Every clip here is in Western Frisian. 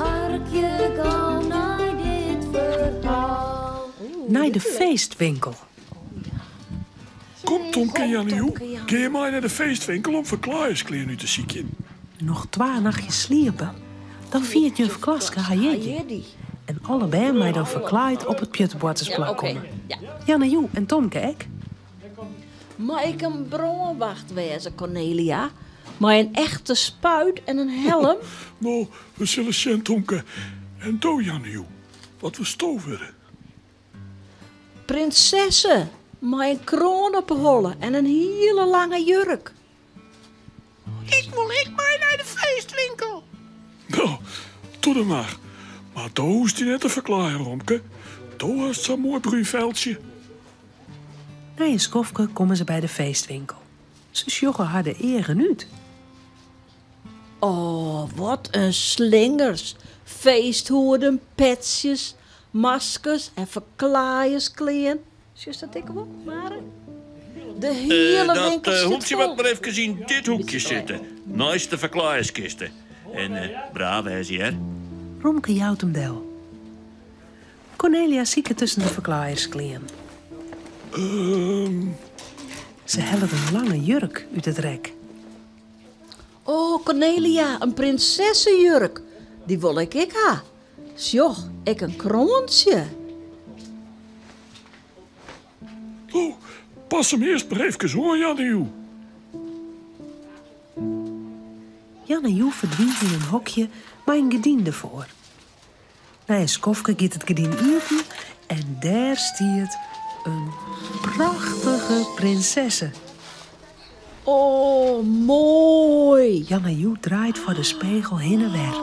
Harkje gau nei dit ferhaal. Nei de feestwinkel. Kom Tomke en Jannejoe, gean mei nei de feestwinkel om ferklaaiersklean út te sykjen. Noch twa nachtjes sliepe, dan fiert juf Klaske har jierdei. En alle bern meie dan ferklaaid op it pjutteboartersplak komme. Jannejoe en Tomke ek. Mei ik in brânwacht wêze, Kornelia? Mei in echte spuit en in helm? No, we sille sjen, Tomke. En do, Jannejoe, wat wolsto wurde? Prinsesse, mei in kroan op 'e holle en in hiele lange jurk. Ik wol ek mei nei de feestwinkel. No, doe dan mar. Mar do hoechst dy net te ferklaaien, Romke. Do hast sa'n moai brún feltsje. Nei in skoftke komme se by de feestwinkel. Se sjogge har de eagen út. Oh, wat in slingers! Feesthoeden, petsjes, maskers en ferklaaiersklean. Sjochst dat ek wol, Mare? De hiele Dat winkel stiet hûntsje fol. moat mar efkes yn dit hoekje sitte, neist de ferklaaierskiste. En braaf wêze, hear. Romke jout him del. Kornelia siket tusken de ferklaaiersklean. Se hellet in lange jurk út it rek. Oh, Kornelia, in prinsessejurk! Dy wol ik ek ha. Sjoch, ek in kroantsje. Oh, pas him earst mar efkes oan, Jannejoe. Jannejoe ferdwynt yn in hokje mei in gerdyn derfoar. Nei in skoftke giet it gerdyn iepen en dêr stiet in prachtige prinsesse. Oh, moai! Jannejoe draait foar de spegel hinne wer.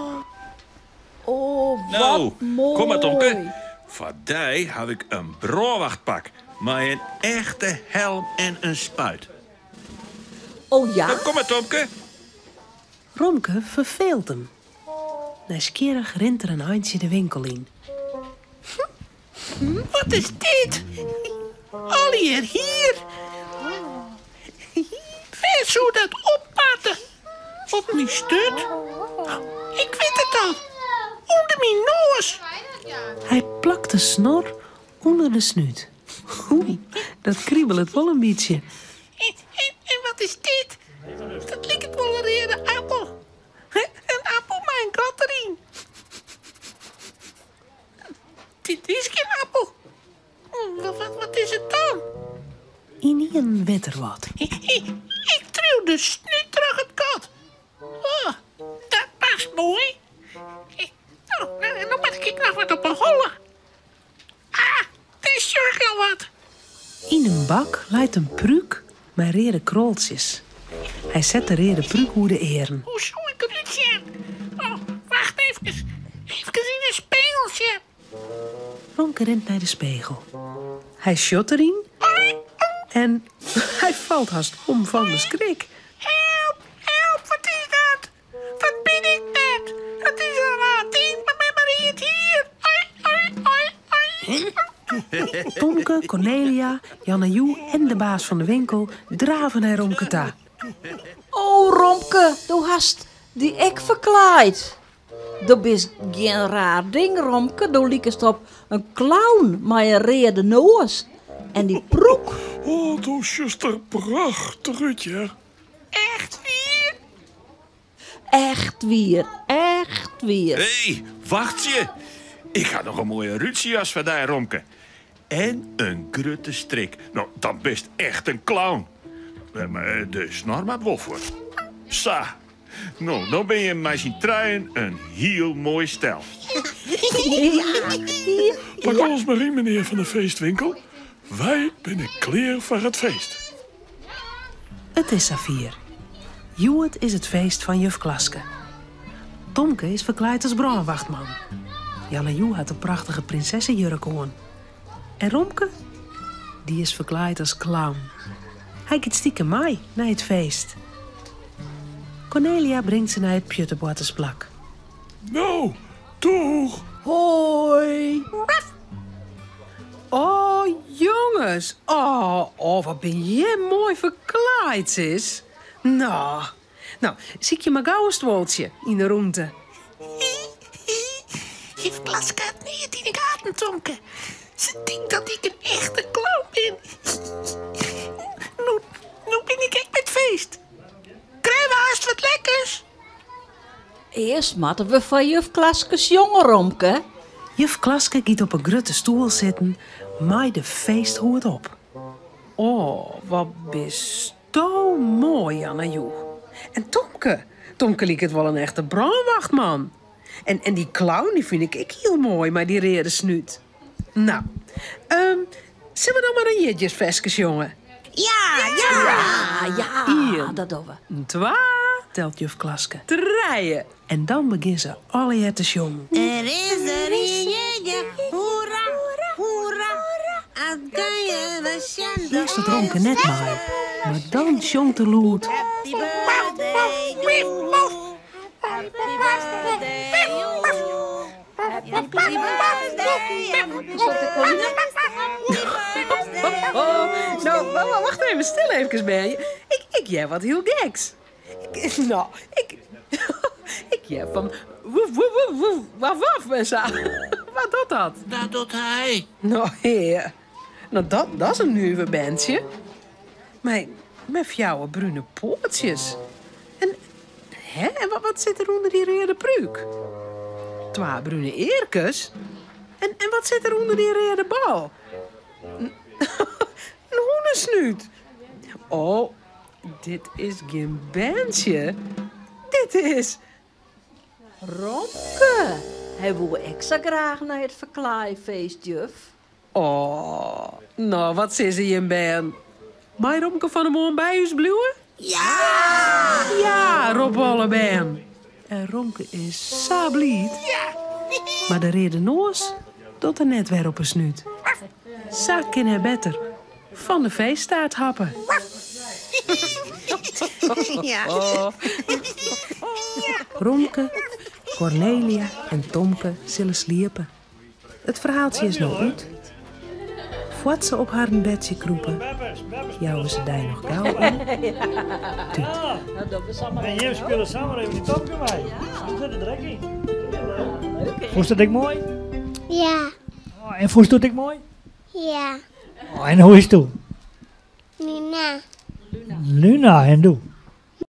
Oh, wat No, moai! kom mar Tomke. Foar dy haw ik in brânwachtpak mei in echte helm en in spuit. Oh ja? No, kom mar Tomke. Romke ferfeelt him. Nijsgjirrich rint er in eintsje de winkel yn. Wat is dit? Allegear hier. Wêr soe dat op moatte? Op myn sturt? Ik wit it al. Under myn noas. Hy plakt de snor ûnder de snút. Oei, dat kribelet wol in bytsje. En wat is dit? Dat liket wol in reade appel. In appel mei in gat deryn. Dit is gjin appel. Wat is it dan? Ynienen wit er wat. Ik triuw de snút troch it gat. Oh, dat past moai. No, no moat ik ek noch wat op 'e holle. Ah, dêr sjoch ik al wat. Yn in bak leit in prúk mei reade kroltsjes. Hy set de reade prúk oer de earen. Hoe soe ik derút sjen? Oh, wacht efkes. Efkes yn 'e spegel sjen. Romke rint nei de spegel. Hy sjocht deryn en hy falt hast om fan de skrik. Help, help, wat is dat? Wat bin ik net? Dat is in raar ding mei myn read hier. Ai, ai, ai, ai. Tomke, Kornelia, Jannejoe en de baas fan de winkel drave nei Romke ta. Oh Romke, do hast dy ek ferklaaid. Do bist gjin raar ding, Romke. Do likest op in clown mei in reade noas en dy prûk. Oh, do sjochst der prachtich út, hear. Echt wier? Echt wier, echt wier. Hé, wachtsje! Ik ha noch in moaie rútsjejas foar dy, Romke. En in grutte strik. No, dan bist echt in clown. Mar de snor moat wol fuort. Sa. No, no binne jim mei syn trijen in hiel moai stel. Pak alles mar yn, menear fan de feestwinkel. Wy binne klear foar it feest. It is safier. Hjoed is it feest fan juf Klaske. Tomke is ferklaaid as brânwachtman. Jannejoe hat in prachtige prinsessejurk oan. En Romke? Dy is ferklaaid as clown. Hy giet stikem mei nei it feest. Kornelia bringt se nei it pjutteboartersplak. No, doeg! Hoi! Oh, jonges! Oh, oh, wat bin jim moai ferklaaid, sis. No, no, sykje mar gau in stuoltsje yn de rûnte. Juf Klaske hat neat yn 'e gaten, Tomke. Se tinkt dat ik in echte clown bin. No, no bin ik ek by it feest. Krije we aanst wat lekkers? Earst moatte we foar juf Klaske sjonge, Romke. Juf Klaske giet op 'e grutte stoel sitten mei de feesthoed op. O, wat bisto moai, Janna Joe. En Tomke, Tomke liket wol in echte brânwachtman. En, en dy clown dy fyn ik ek hiel moai mei dy reade snút. No, um, sille we dan mar in jierdeisferske sjonge? Ja, ja! Ja, ja, Ien. dat dogge we. Twa, telt juf Klaske. Trije. En dan begjinne se allegear te sjongen. Er is der in jierdei, hoera, hoera. At kan je we sjen. Earst docht Romke net mei, mar dan sjongt er lûd. Happy birthday to Happy birthday to Happy birthday, happy birthday. Oh, no, wacht even, stil efkes, bern. Ik, ik hear wat hiel geks. Ik, no, ik, ik hear fan woef, woef, woef, woef, waf, waf en sa. Wat docht dat? Dat docht hy. No, hear. No, dat, dat is in nuver berntsje. Mei, mei fjouwer brune poatsjes. En, hè, en wat, wat sit der ûnder dy reade prúk? Twa brune earkes? En, en wat sit der ûnder dy reade bal? In hûnesnút. Oh, dit is gjin berntsje. Dit is Romke, hy woe ek sa graach nei it ferklaaifeest, juf. Oh, no, wat sizze jim bern? Mei Romke fan 'e moarn by ús bliuwe? Ja! Ja, roppe alle bern. En Romke is sa bliid. Mar de reade noas docht er net wer op 'e snút. Sa kin hy better fan de feesttaart happe. Ja. Romke, Kornelia en Tomke sille sliepe. It ferhaaltsje is no út. Foar't se op harren bedsje krûpe, jouwe se dy noch gau in tút. En jim spile samar even dy Tomke mei. Dat sit der direkt yn. Fûnst it ek moai? Ja. Oh, en fûnst it ek moai? Ja. Oh, en hoe hietsto? Luna. Luna, en do?